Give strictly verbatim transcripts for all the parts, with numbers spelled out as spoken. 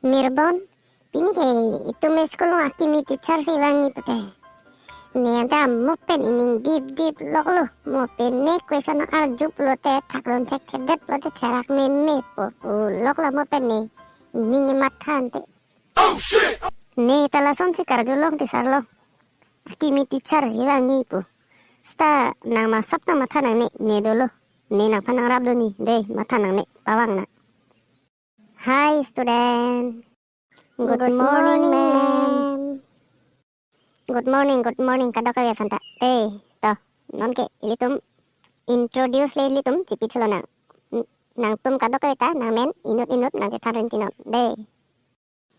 Mirbon, pini ke itum school along akimi teacher si vangji pute. Ne anta mo pen ining dip dip loklo, mo pen ne question arju pulote thakdun thekthedet pulote therak meme po pu loklo mo pen ne. Ning matha ante. Ne ta lasonsi karjulong teacher lo. Akimi teacher si vangji pu. Seta nang masap nang matha nangne, ne dolo. Ne nangphan nangrapdunji, dei, matha nangne, pavang nang. Hi, student. Good morning, ma'am. Good morning, good morning, kadokave aphanta. Dei, to, non ke ilitum introduce le ilitum chipithulo nang. N-, nangtum kadokave ta nangmen inut inut nangchethan rinti non. Dei.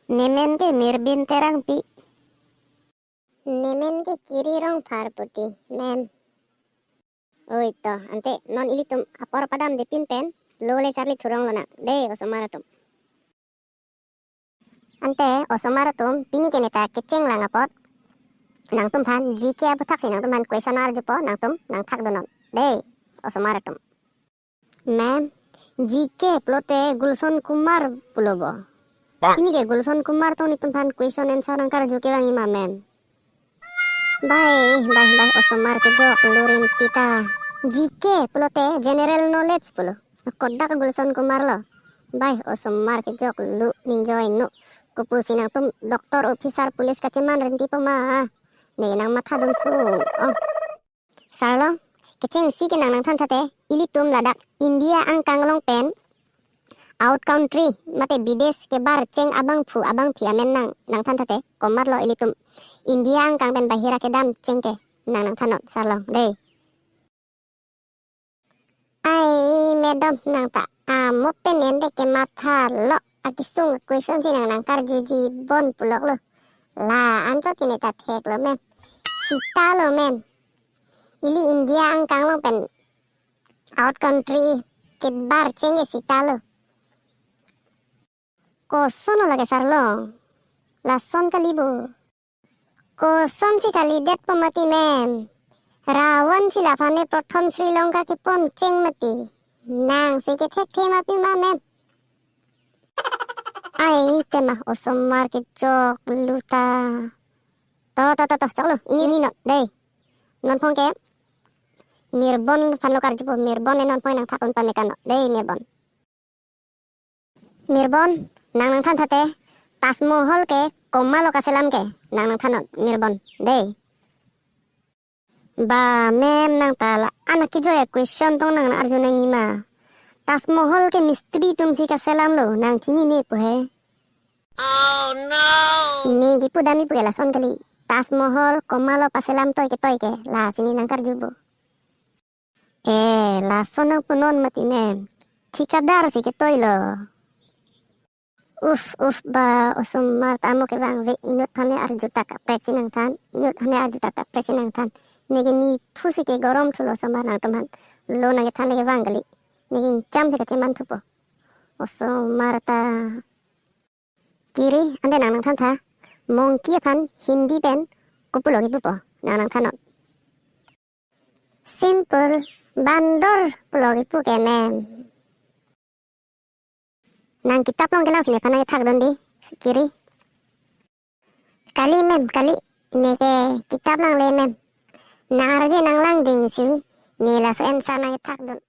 Nemen ke Mirbin Terangpi. Nemen ke Kiri Rongphar puti, ma'am. Oi to, ante non ilitum apor padamde pinpen, lo le charli thurong lonang. Dei, osomar atum. Ante osomar atum, pini ke ne ta kecheng lang apot nangtumphan G K aputhak si nangtumphan question arjupo, nangtum nangthakdun non. Dei, osomar atum. Ma'am, G K pulote Gulshan Kumar pulo bo. Pini ke Gulshan Kumar tong netumphan question answer nangkarju kevangji ma, ma'am? Bai, bai, bai, osomar kejoklo rinti ta. G K pulote general knowledge pulo. Kodak Gulshan Kumar lo. Bai, osomar kejoklo, ning joino. Kopusi nangtum doctor, officer, police kacheman rintipo ma? Ne nang mathadun su. Oh. Sarlo, kechengsi ke nang nangthan thate, ilitum ladak India angkang along pen out country, mate bidesh kebar cheng abangphu abangphi amen nang nangthan thate, komatlo ilitum India angkang pen bahira kedam cheng ke nang nangthan non, sarlo, dei. Ai, madam, nang ta amo pen ende ke mathalo, akesung question si nang nangkarjuji bon puloklo. La anchot ne ta theklo, ma'am. Sita lo, ma'am. Ili India angkang along pen out country kebar cheng ke sita lo. Kosonlo lake, sarlo? Lason kali bo. Kosonsi kalidetpo mati, ma'am. Ravan si laphan ne prothom Sri Lanka kepon cheng mati. Nangsi kethekthe ma pima, ma'am? Ai, tema osomar kejoklo ta. To, to, to, to, choklo. Ini, ini non, dei. Non phong ke Mirbon aphanlo karjupo, Mirbon le non phong nangthak un pame kan non, dei, Mirbon. Mirbon, nang nangthan thate, Taj Mahal ke komatlo kaselam ke, nang nangthan non, Mirbon, dei. Ba, ma'am, nang ta la-an akejoi a-question tong nang arju nangji ma? Taj Mahal ke mistri atumsi kaselamlo, nang chinine pu he? Oh no! Ne kipudamji pu ke lason kali. Taj Mahal komatlo paselam toi ketoi ke, lasi ne nangkarju bo. Eh, lason nangpunon mati, ma'am. Thikadar si ketoilo. Uf, uf, ba, osomar ta amo kevangve, inut aphan ne arjutak kaprek si nangthan, inut aphan ne arjutak kaprek si nangthan. Neke niphu si kegorom thulo osomar nangtumphan. Lo nangkethan le kevang kali. Neke ingcham si kacheman thupo. Osomar ta. Kiri, ante nang nangthan tha. Monkey aphan Hindi pen kopulo kipupo, nang nangthan non. Simple, bandor pulo kipu ke, ma'am. Nang kitap along kelang si nephan nangkethakdun dei, Kiri. Kali, ma'am, kali. Neke kitap langle, ma'am. Nang arje nang langding si, ne laso answer nangkethakdun.